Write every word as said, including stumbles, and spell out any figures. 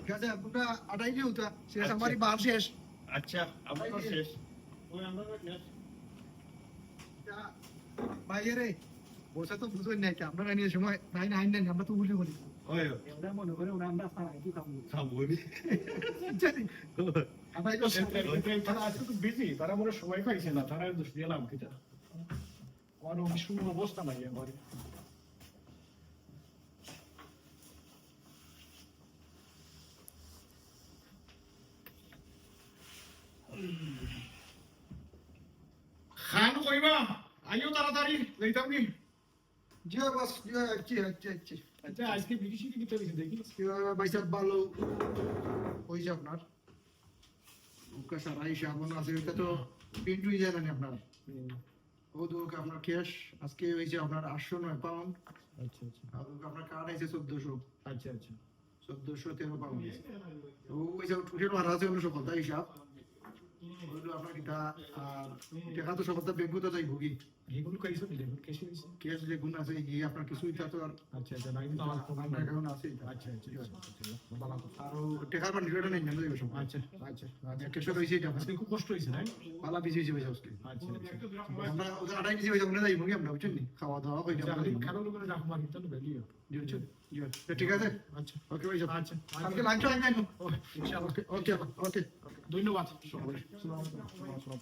ঠিক আছে, আপনারা আটাই দিয়ে উঠা, শেষ, আচ্ছা। আমার এই বার শেষ। আচ্ছা, আমরা তো শেষ। ওই আমরা তো শেষ। তা, ভাইয়ে রে, বসে তো বুঝবেন না, এটা আমরা নিয়ে সময় নাই, নাই, নাই, আমরা তো উল্টে বলি। ওই, ওই। আমরা মনে করে ওরা আমরা আপনার আগে খাবো। খাবো, ওই। জানি। আমরা তো ওই, ওই, ওই, তারা আজকে তো বিজি, তারা মনে হয় সময় পাইছে না, তারা দোষ দিয়ে লাভ কিতা? আমার অফিস রুমের অবস্থা নাই একবারে। খান কইবা, আইও তাড়াতাড়ি, যাইতাম নি। জি, বস, জি, আচ্ছা, আচ্ছা, আচ্ছা। আচ্ছা, আজকে বিদেশি কি কিতা হইছে দেখি? কি, ভাই সাহেব, ভালো হইছে আপনার। ওকে, স্যার, এই সাবান আছে, এটা তো প্রিন্ট হয়ে যায় না আপনার। হুম। ও তো ওকে, আপনার ক্যাশ আজকে হইছে আপনার আটশো নয় পাউন্ড। আচ্ছা, আচ্ছা। আর ওকে, আপনার কার্ড আছে চোদ্দশো। আচ্ছা, আচ্ছা। চোদ্দশো তেরো পাউন্ড হইছে। ও হইছে টোটাল মারা আছে হলো সফলতা হিসাব। হইলো আপনার কিতা, আর টাকা তো সফলতা ব্যাংকে তো যাইবো কি? এগুলো ক্যাশ হইছে, এগুলো ক্যাশ হইছে। ক্যাশ যেগুলো আছে, এই আপনার কিছু ইটা তো আর আচ্ছা, আচ্ছা, না, কিন্তু আমার আমার অ্যাকাউন্ট আছে এটা। আচ্ছা, আচ্ছা, আচ্ছা, আচ্ছা, ভালো তো। আর ও টাকার পানি রেটে নেই, নেই, নেই, সব। আচ্ছা, আচ্ছা, আচ্ছা। ক্যাশ হইছে এটা। আজকে খুব কষ্ট হইছে, না? ভালো বিজি হইছে ভাই আজকে। আচ্ছা, আচ্ছা। আমরা ওদের আটাই বিজি হইছে, আমরা যাইবো কি আমরা, বুঝছেন নি? খাওয়া দাওয়া হইছে আচ্ছা, আমরা আমি যাইবো। কারো লোকের রাখবো, আমি তাহলে বেরিয়ে। জি, জি, জি। তো ঠিক আছে? আচ্ছা। ওকে ভাই, যাও। আচ্ছা, আচ্ছা। কালকে লাঞ্চ আইন যাইবো। ওকে, ইনশাআল্লাহ। ওকে, ওকে, ওকে। ধন্যবাদ। আসসালামু আলাইকুম। আসসালামু আলাইকুম।